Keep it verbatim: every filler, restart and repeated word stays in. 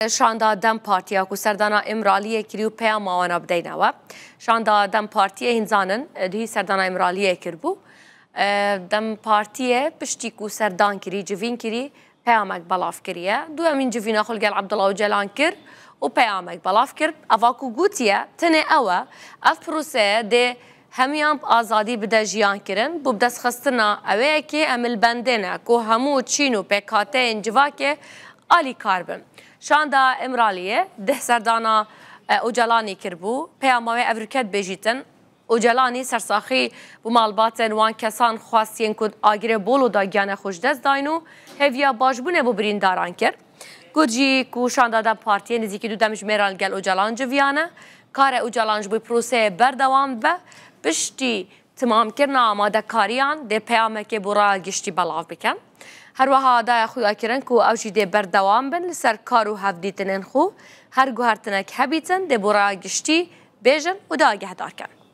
Şanda DEM Partiya ku serdana Îmraliyê kirî û peyama wana bideyne we. Şanda DEM Partiyê hîn zanin, e, duhî serdana Îmraliyê kirbû. E, DEM Partiyê piştî ku serdan kirî, civîn kirî, peyamek belav kiriye. Duyemîn civîna xwe li gel Abdullah Ocalan kir û peyamek belav kir. Eva ku gotiye, tenê ew e, ev proseye dê hemiyan bi azadî bide jiyan kirin. Bo bidestxistina ewê yekê em li bendê ne ku hemû çîn û pêkhateyên civakê alîkar bin. Şanda Îmraliyê deh serdana, e, Ocalanî kirbû. Peyama wê ev rûket bêjîtin. Ocalanî sersaxî bo malbatên wan kesan xwest yên ku agirê Bolo de giyanê xwe ji dest dayîn û hêviya başbûnê bo birîndaran kir. Got jî ku şanda DEM Partiyê nêzîkî du demjimêran li gel Ocalan civiyane. Karê Ocalan ji bo proseyê berdewam be. Piştî timamkirina amadekariyan dê peyamekê bo raya giştî belav bikin. Her wiha daye xuyakirin ku ew jî dê berdewam bin li ser kar û hevdîtinên xwe. Her guhertinek hebîtin dê bo raya giştî bêjin û dê agehdar kin.